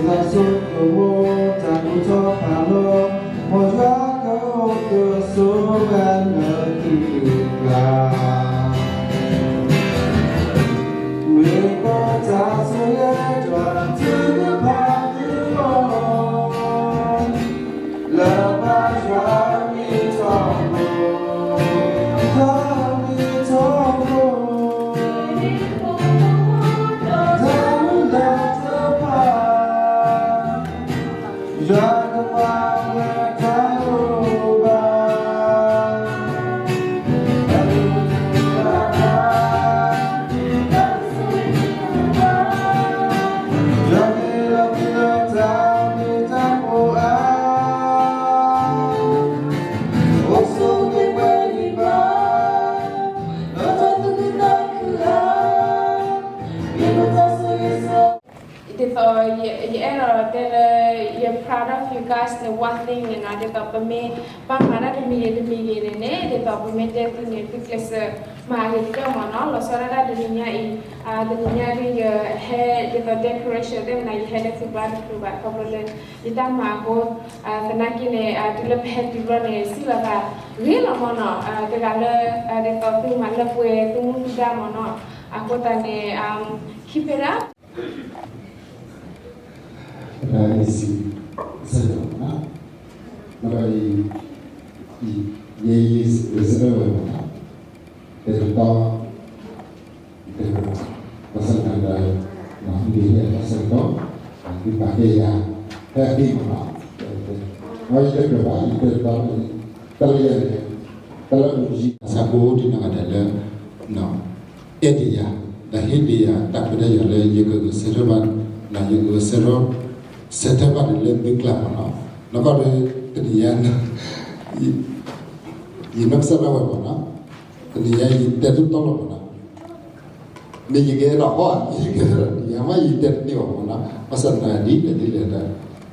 တၢ်ဆိကမိၣ်တၢ်ကိၢ်ထီၣ်ဖးလီၤ, မ်ယွၤကအိၣ်ကဆိးဝဲလၢသုကျါ, မ့ၢ်ပတၢ်ဆိၣ်ဂ့ၤဒီးထုကဖၣ်သုလီၤ, လၢဘါယွၤမံၤထီဘိ, ထီဘိ, ထီဘိ, တၢ်မုၢ်လၢ်တဖၣ် ယွၤကမၤဝဲတၢ်လိၣ်ဘၣ်. ယွၤမ့ၢ်လီၤက့ၤလၢတၢ်မ့ၢ်တၢ်ဖိအါ, အိၣ်ဆိးက့ၤဝဲဒံးဘၣ်, လၢတၢ်သူၣ်ခုသးခုအါ, မ့ၢ်ပတၢ်ဆိၣ်ဂ့ၤဆိၣ် ဒ်သိး ယအဲၣ်ဒိးတဲလၢ ယ proud of you guys န့ၣ် one thing န့ၣ်နီၤ, ဒ်သိးပမ့ၢ်ဘၣ်မၤတၢ်တမံၤဂ့ၤတမံၤဂ့ၤန့ၣ်န့ၣ် ဒ်သိးပမ့ၢ်တဲသုန့ၣ် သုကျဲးစၢးမၤဂ့ၤကတၢၢ်မ့ၢ်နီၤ, လီၤဆီဒၣ်တၢ်တနံၤညါအံၤ, တနံၤညါဒ်ယဟဲဒ်သိး decoration သ့ၣ်မနၤ ယဟဲတချုးဘၣ်တချုးဘၣ် ခီဖျိလၢ ယတၢ်မၤအဃိ, သနာ်က့န့ၣ် တုၤလၢပဟဲတုၤဘျီန့ၣ် စံးလီၤသးဂ့ၤလီၤမ့ၢ်နီၤ, တဂၤလၢ ဒ်သိးသုမၤလၢပှဲၤသုမူသုဒါမ့ၢ်နီၤ, အဃိသတးန့ၣ် keep it up. ပတၢ်အံၤစံးဆၢလီၤမ့ၢ်နီၤ, မ့ၢ်ဒီး ယဲယစံးဆၢဝဲမ့ၢ်နီၤ, တၢ်တတီ တၢ်တတီ ဘၣ်ဆၣ်သနာ်က့ ဒ်ယဟဲတၢ်ဆၢကတီၢ် သုပာ်ကဲယၤ ဖဲအသ့မ့ၢ်နီၤ, အဝဲယတကြၢးဘၣ် ယတၢ်တတီ တၢ်လၢယၤန့ၣ် တၢ်လၢအမူယံၤ ဆၢဖိတနီၤဂၤဒဲးလၢ တဲဒ်ယၤ ဒီးဟ့ၣ်ဒ်ယၤ တၢ်ခွဲးတၢ်ယာ်လၢယကဂဲၤဆၢထၢၣ်ဘၣ် ဒီးယကဂဲၤဆၢထၢၣ် ဆၢထၢၣ်ဘၣ်န့ၣ်လၢသုကျါမ့ၢ်နီၤ, နီၢ်ကီၢ်ဒီး တနံၤညါ ယနီၢ်ကစၢ်ဒၣ်ဝဲမ့ၢ်နီၤ, တနံၤညါယတဲတတီလီၤမ့ၢ်နီၤ, မ့ၢ်ယကအဲၣ်ဒိးဟီၣ် ယကအဲၣ်ဒိး ယမ့ၢ်ယတဲတန့ၢ်ဘၣ်မ့ၢ်နီၤ, ဘၣ်ဆၣ်သနာ်က့ဒ်လဲၣ်ဒ်လဲၣ်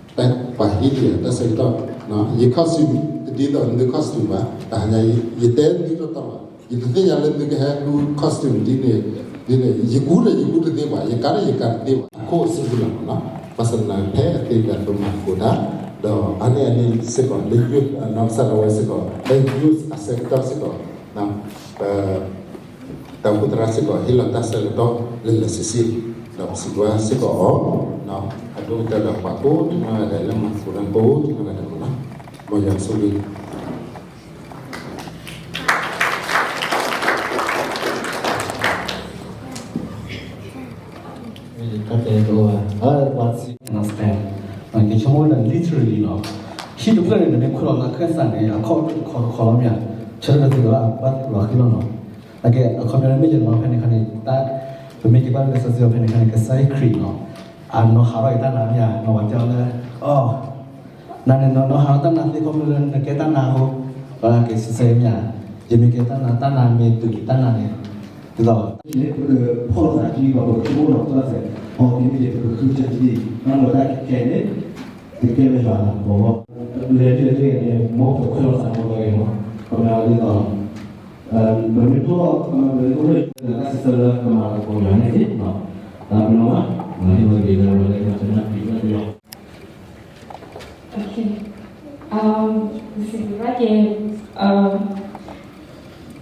ဒီး ပှၤဟ့ၣ်ဒ်လဲၣ်တၢ်ဆၢကတီၢ်, ယ costume တဒ်သိးသု costume ဘၣ်, တဟါညါ ယတဲသုတတီလီၤ, ယတသ့ၣ်ညါလၢသုကဟဲဃု costume ဒ်န့ၣ်, ဒ်န့ၣ် ယကူဒီးယကူတသ့ဘၣ်, ယကၤဒီးယကၤတသ့ဘၣ်, အခိၣ်စ့ၢ်ကီးလီၤမ့ၢ်နီၤ, ဘၣ်ဆၣ်သနာ်က့ဖဲအသ့ဒီးပမၤသကိးတၢ်, ဒီးအါန့ၢ်အန့ၣ်စ့ၢ်ကီး လၢယိၣ်အနီၢ်ကစၢ်ဒၣ်ဝဲစ့ၢ်ကီး လၢယိၣ်အဆၢကတီၢ်စ့ၢ်ကီး တၢ်အိၣ်ဖှိၣ်သရၣ်စ့ၢ်ကီး ဟ့ၣ်လီၤတၢ်ဆၢကတီၢ်လၢလၢဆ့ဆ့, ဒီးပစံးဘျုးစ့ၢ်ကီးအီၤ, အဒိၣ်ကတၢၢ်ဒီးပှၤကိးဒံနီၢ်ဂၤဒဲးလၢမၤသကိးတၢ်ကိးဒံနီၢ်ဂၤဒဲးမ့ၢ်နီၤ, မ်ယွၤဆိၣ်ဂ့ၤ တၢ်တဲတအိၣ်ဘၣ်, ပှၤစံး understand, ယဆိကမိၣ်ဝဲဒၣ် literally လီၤ, ဟံၣ်တဖျၢၣ်န့ၣ် နမ့ၢ်ခွဲးလီၤသးခၢၣ်စးန့ၣ် အခီၣ်တခီတခီလီၤမ့ၢ်ဧါ, ဆၢထၢၣ်တသ့ဘၣ် ဘၣ်သ့ၣ်လီၤဃံလီၤနီၤ, အကဲ အခီပညီမ့ၢ်ယနီၤဖဲန့ၣ်ခါန့ၣ် တၢ် ပမ့ၢ်က့ၤဘၣ်လၢကစၢ်စံးအီၤဖဲန့ၣ်ခါန့ၣ် ကစၢ်ယ့ၣ်ၡူးခရံာ်နီၤ, အနီၤဟးထီၣ်အံၤတၢ်နါမ့ၢ်ဧါ, နီၤပှၤတဲအီၤလၢ အီၤ နၤန့ၣ် နီၤနီၤဟးထီၣ်တၢ်နါသ့ ခီဖျိလၢနကဲတၢ်နါအဃိ, ကစၢ်ယ့ၣ်ၡူးမ့ၢ်ဧါ, ယမ့ၢ်ကဲတၢ်နါ တၢ်နါမ့ၢ်တုၤတၢ်နါန့ၣ်, ဒ်သိး န့ၣ် ပကဖီၣ်လိာ်သးကံ ပှၤပကဆိကမိၣ်လီၤပသးစဲး, အီၤက့ၤမ့ၢ်က့ၤ ပကဃုကၢတံၢ် နမ့ၢ်တၢ်ခဲခဲန့ၣ်, ကကဲလၢယွၤလီၤ, လဲၤကဲကဲန့ၣ် မ်ပခွဲးလိာ်သးမ့ၢ်ဂ့ၤမး, ကမၤဒ်သိး ပမ့ၢ်ထီၣ် ပမ့ၢ်အိၣ်လၢတၢ်စံးဆၢလၢကမၤလၤကပီၤယွၤန့ၣ်သ့, တၢ်ပနီၣ်မး မၤဟ့ၣ်ဝဲက့ၤလၢဝဲလၢကမၤတၢ်နၢ်ပံၤဝဲက့ၤလီၤ.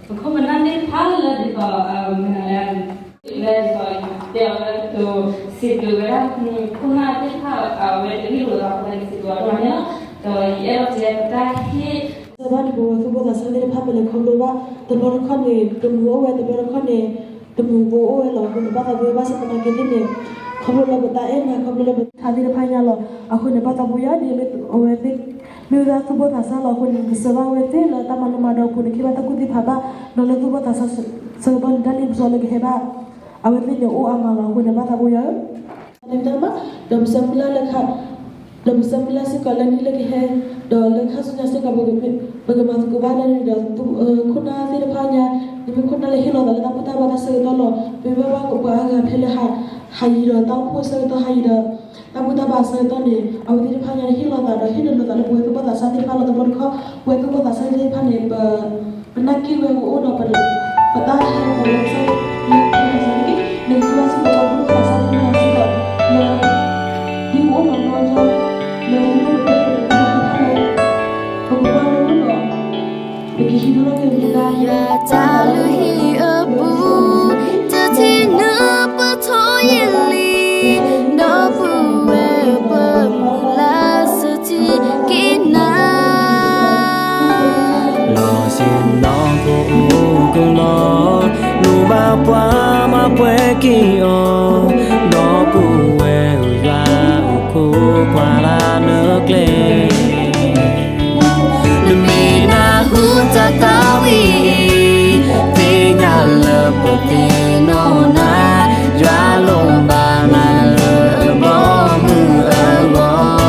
ပခိၣ်ပနၢ်သ့ၣ်တဖၣ်လၢဒ်သိး မနုၤလဲၣ်, လၢဒ်သိး တဲအီၤလၢကစံးဘျုးဝဲဒၣ် ခိၣ်နၢ်သ့ၣ်တဖၣ် အဝဲတဂ့ၢ်လိာ်သးအဃိန့ၣ် ကစံးဘျုးအီၤဒိၣ်မးန့ၣ်လီၤ. ဒီးယအဲၣ်ဒိးတဲပတၢ်ဟ့ၣ် စၢၤဘၣ်တပူၤဝဲသူၣ်ဘီၣ်သးစၢ်သ့ၣ်တဖၣ် ပလဲၤခီဖျိဘၣ် တဘျီတခီၣ်န့ၣ် တမူၤအိၣ်ဝဲ တဘျီတခီၣ်န့ၣ် တမူၤဘိအိၣ်ဝဲလီၤ. အဃိန့ၣ် ဘၣ်သးဘိယွၤ ဘၣ်ဆၣ်သနာ်က့သ့ၣ်န့ၣ် ခီဖျိလၢပတၢ်အဲၣ်နၤ ခီဖျိလၢပတၢ်သ့ၣ်တဖၣ်ညါလီၤ. အဃိန့ၣ် ဘၣ်သးဘိယွၤ ဒ်အမ့ၢ်အဝဲသ့ၣ် မ့ၢ်ဝဲဒၣ်သူၣ်ဘီၣ်သးစၢ်လီၤ. အဃိန့ၣ် ကစၢၤဘၣ်အဝဲသ့ၣ်လၢတၢ်မၤလိမၤဒိးအပူၤန့ၣ် ကဟ့ၣ်ဘၣ်တၢ်ကူၣ်သ့ဖးဘၣ် ဒီးလၢသူၣ်ဘီၣ်သးစၢ်ဆၢကတီၢ်န့ၣ် တၢ်လ့ပစီလၢကဟဲဘၣ် အဝဲသ့ၣ်န့ၣ်အိၣ်အါမးလီၤ. အဃိန့ၣ် ဘၣ်သးဘိယွၤဧၢ တမ့ၢ်တၢ်ဘၣ် ဒီးပဆၢမုၢ်လၢ်လၢခါ ဒီးပဆၢမုၢ်လၢ်စ့ၢ်ကီးလၢနံၣ်လၢကဟဲ ဒီးလၢခါဆူညါစ့ၢ်ကီး ပကမၤသကိးဘၣ်ဒၣ်န့ၣ်ဒီး ခိၣ်နၢ်သ့ၣ်တဖၣ်ညါ နမ့ၢ်ခိၣ်နၢ်လၢဟ့ၣ်လီၤသးလၢတၢ်ဘူၣ်တၢ်ဘါတၢ်ဆၢကတီၢ်လီၤ. ပမ့ၢ်ဘၣ်ဘၣ်ပှၤအါဂၤဖဲလၢ ဟးယံၤဒီးတၢ်အိၣ်ဖှိၣ်ဆၢကတီၢ် ဟးယံၤဒီး တၢ်ဘူၣ်တၢ်ဘါဆၢကတီၢ်န့ၣ် အဝဲသ့ၣ်တဖၣ်ညါန့ၣ် ဟ့ၣ်လီၤသးဒီးဟ့ၣ်လီၤသးလၢပဝဲသူၣ်ဘီၣ်သးစၢ်သ့ၣ်တဖၣ်လီၤ. တဘျီတခီၣ် ပဝဲသူၣ်ဘီၣ်သးစၢ်သ့ၣ်တဖၣ်န့ၣ် ပ ပနာ်က့ၣ်ဝဲကအိၣ်ဒီး ပတၢ်ဟဲပဝဲကစၢ်ယွၤ လၢပဝဲသးစၢ်န့ၣ် နကဘၣ်စ့ၢ်ကီးဒီးသူၣ်ဘီၣ်သးစၢ်သ့ၣ်တဖၣ်စ့ၢ်ကီး လၢ ဒ်ပအိၣ်ဒီး တၢ်လုၢ်ဟံၣ်အပူၤ တထံၣ်နုၢ်ပထီၣ်ယံာ်လံ, ဒီပုၢ်ဝဲၢ်ပမုၢ်လၢ်စၢၤထံက့ၤနၤ, လီၤဆ့ၣ်နီၤဖိအိၣ်ကလီ, လူၤဘၣ်ပှၤမၤပှဲၤက့ၤအီၤ, ဒီပုၢ်ဝဲၢ်ဧၢ ယွၤအိၣ်ခိးပှၤလၢနကျဲ နမ့ၢ်နၢ်ဟူတၢ်သးဝံၣ်အံၤ, သ့ၣ်ညါလၢပသ့ၣ်နီၣ်နၤ, ယွၤလိၣ်ဘၣ်နၤလၢအဘီအမုၢ်အဂီၢ်,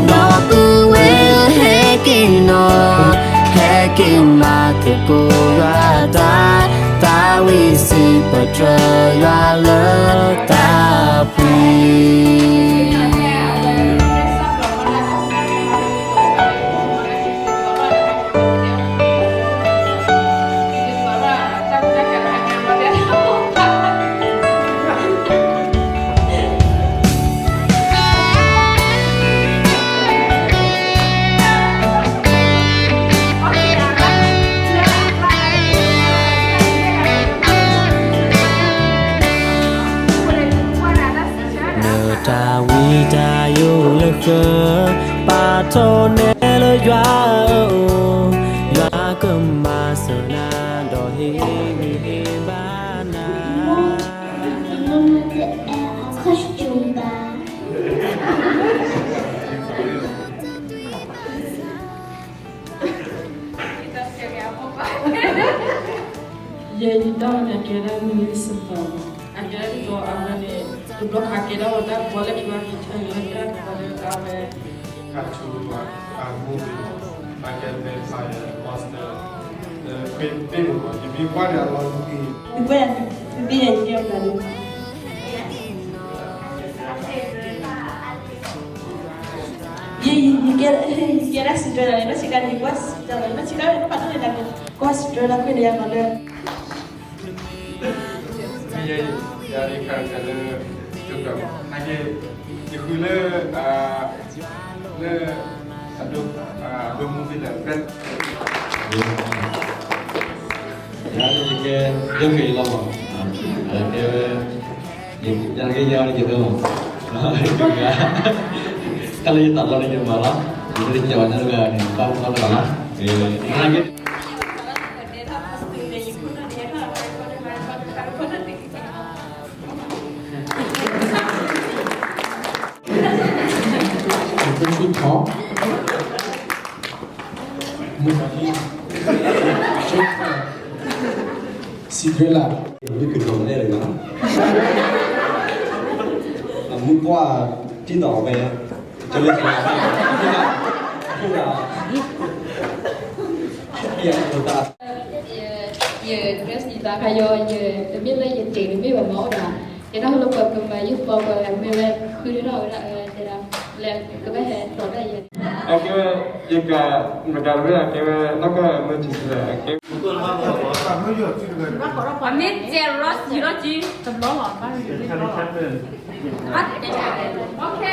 ဒီပုၢ်ဝဲၢ်ဟဲက့ၤနီၤ, ဟဲက့ၤမၤသကိးယွၤတၢ်, သးဝံၣ်စံးပတြၢၤယွၤလၢတၢ်ဖှံ နတၢ်ဝံတၢ်ယိးလၢဃၢၤ, ပာ်ထီၣ်နဲလၢယွၤအအိၣ်, ယွၤကမၤစၢၤနၤဒီးဟ့ၣ်ဂံၢ်ဟ့ၣ်ဘါနၤ Maman, elle, elle accroche ton bas. ယဲယတၢ်ဝဲန့ၣ် အကဲဒၣ်မူလံစပီၤ, အကဲဒၣ်ဒ်သိးအဝဲန့ၣ် တဘျီခါကဲဒၣ်ဝဲတၢ်ကပီၤလၢခံဘၣ်က့ၤထၢၣ်လၢတၢ်ကပီၤလၢအဝဲ Tattoo အ movie အကဲ vampire master လၢ ဖ့ဘ့ၣ်မုၢ် ယမံၤကွၢ်န့ၣ်အလီၢ်မူက့ၤ ယကွၢ်ယၤ ဖ့ဘ့ၣ်ယဲယကဲအပျးန့ၣ် ယ ယ ယကဲ ယကဲဒၣ် Cinderella န့ၣ် ဘၣ်ဆ့ကၤန့ၣ် ယကွၢ် Cinderella န့ၣ် ဘၣ်ဆ့ကၤန့ၣ် နဘၣ်ပာ်ထီၣ်န့ၣ် နကွၢ် Cinderella ကွၢ်န့ၣ် ယၤမၤလၢ ယ ယ ယၤန့ၣ် character လၢ Joker မး နာ်က့ ယဃုလၢ လၢ အဒိ အဒိ movie လၢ best ယၤန့ၣ် ယကဲ Joker လီၤမး ကဲဝဲ ယၤန့ၣ် ယၤန့ၣ် ယကဲ တၢ်လၢယသးလီန့ၣ် ယမၤလီၤ ယတကဲဘၣ် တဂၤန့ၣ် ဘၣ်မၤတဂၤလီၤ နာ်က့ မူကီၤလံ Cinderella မူကီၤလံ မူကွၢ် တံၢ်နီၣ်ဝဲ ကလၢ ယ dress ယသးခါယီ ယ တမ့ၢ်လၢယတ့ၢ်တမ့ၢ်ဘၣ်မၤအိၣ်ဒၣ် ယတၢ်ဟိလၢပှၤကမၤယုၢ်ပှၤမ့ၢ်ဝဲဃုဒၣ်ဝဲဒၣ် တဲဒၣ် လၢကဘၣ်ဟဲတီၤဒၣ်ယဲ အကဲဝဲ ယက မတၤတမ့ၢ်အကဲဝဲ နီၢ်ကီၢ်မုၢ်ထံးလၢအကဲ အမ့ၢ်တဲရီစံးလီၤကံ တဘျီလီၤ ဘၣ် OK